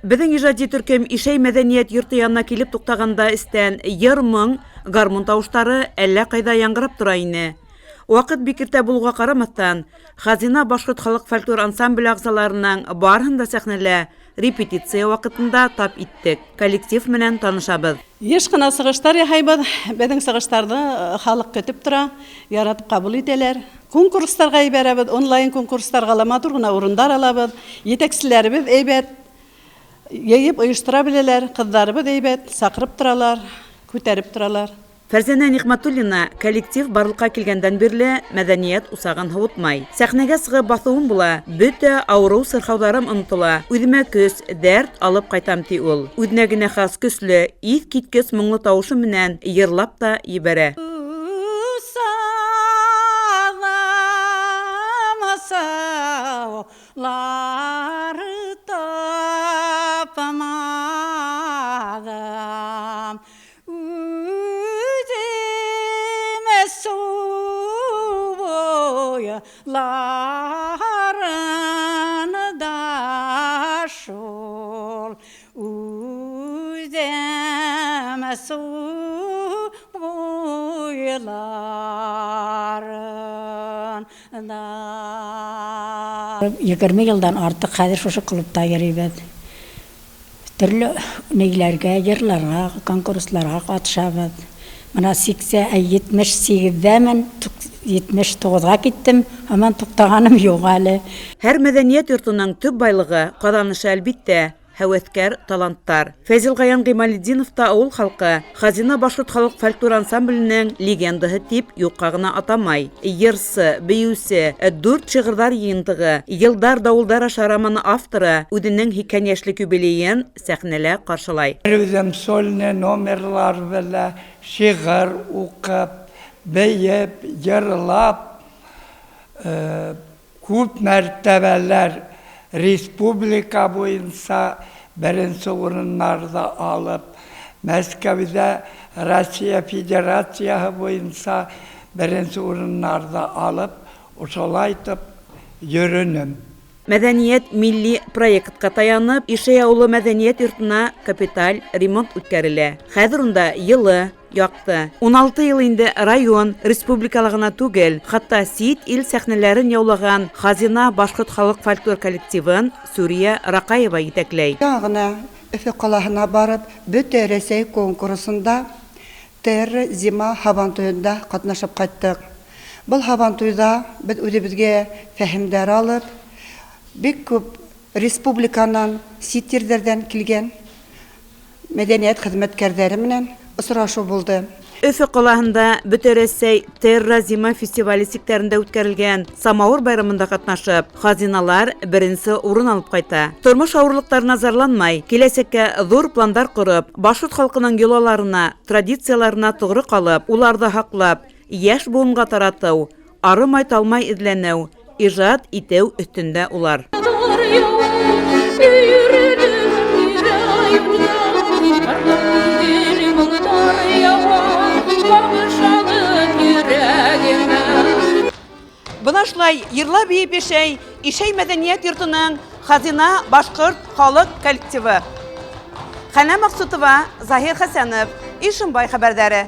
Беҙҙең ижади төркөм Ишәй мәҙәниәт йорто янына килеп туҡтағанда эстән йыр-моң, гармун тауыштары әллә ҡайҙа яңғырап тора ине. Ваҡыт бик иртә булыуға ҡарамаҫтан, Хазина башҡорт халыҡ фольклор ансамбле ағзаларының барыһын да сәхнәлә репетиция ваҡытында тап иттек. Коллектив менән танышабыҙ. Йыш ҡына сығыштар яһайбыҙ. Беҙҙең сығыштарҙы халыҡ көтөп тора, яратып ҡабул итәләр. Конкурстарға ебәрәбеҙ, онлайн конкурстарға ла матур ғына урындар алабыҙ. Етәкселәребеҙ әйбәт, йыйып ойоштора беләләр, ҡыҙҙарыбыҙ әйбәт, саҡырып торалар, күтәреп торалар. Фәрзәнә Ниғмәтуллина коллектив барлыҡҡа килгәндән бирле мәҙәниәт усағын һыуытмай. Сәхнәгә сығып баҫыуым була, бөтә ауырыу-сырхауҙарым онотола, үҙемә көс, дәрт алып ҡайтам, ти ул. Үҙенә генә хас көслө, иҫ киткес моңло тауышы менән йырлап та ебәрә. Тапмадым. Үҙемә сыу буйларында шул, үҙемә сыу буйларында. 20 йылдан артыҡ хәҙер шушы клубта йөрөйбөҙ. Төрлө ниләргә, йырларға, конкурсларға ҡатышабыҙ. Мына 78-дәмен, 79-ға киттем, һаман туҡтағаным юҡ әле. Һәр мәҙәниәт йортоноң төп байлығы, ҡаҙанышы, әлбиттә, һәүәҫкәр таланттар. Фәзил Ғаян Ғималетдинов та ауыл халҡы Хазина башҡорт халыҡ фольклор ансамбленең легендаһы тип юҡҡа ғына атамай. Йырсы, бейеүсе, дүрт шиғырҙар йыйынтығы, Йылдар дауылдар аша романы авторы үҙенең 80 йәшлек юбилейын сәхнәлә ҡаршылай. Үҙем сольный номерлар белән шиғыр уҡып, бейеп, йырлап, күп мәртәбәләр республика буйынса беренсе урыннарҙы алып, Мәскәүҙә Россия Федерацияһы буйынса беренсе урыннарҙы алып, ошолайтып йөрөнөм. Мәҙәниәт милли проектҡа таянып, Ишәй ауылы мәҙәниәт йортона капиталь ремонт үткәрелә. Хәҙер унда йылы, яҡты. 16 йыл инде район, республикала ғына түгел, хатта сит ил сәхнәләрен яулаған Хазина башҡорт халыҡ фольклор коллективын Сүриә Раҡаева етәкләй. Яңы ғына Өфө ҡалаһына барып, бөтә Рәсәй конкурсында Терра Зима һабантуйында ҡатнашып ҡайттыҡ. Был һабантуйҙа беҙ үҙебеҙгә фәһемдәр алып, бик күп республиканан, сит ерҙәрҙән килгән мәҙәниәт хеҙмәткәрҙәре менән осрашыу булды. Өфө ҡалаһында Бөтә Рәсәй Терра Зима фестивале сиктәрендә үткәрелгән Самауыр байрамында ҡатнашып, хазиналар беренсе урын алып ҡайта. Тормош ауырлыҡтарына зарланмай, киләсәккә ҙур пландар ҡороп, башҡорт халҡының йолаларына, традицияларына тоғро ҡалып, уларҙы һаҡлап, йәш быуынға таратыу, арымай-талмай эҙләнеү, ижад итеү өҫтөндә улар. Бына шулай йырлап бейеп йәшәй Ишәй мәҙәниәт йортоноң Хазина башҡорт халыҡ коллективы. Хәнә Маҡсутова, Заһир Хәсәнов, Ишембай хәбәрҙәре.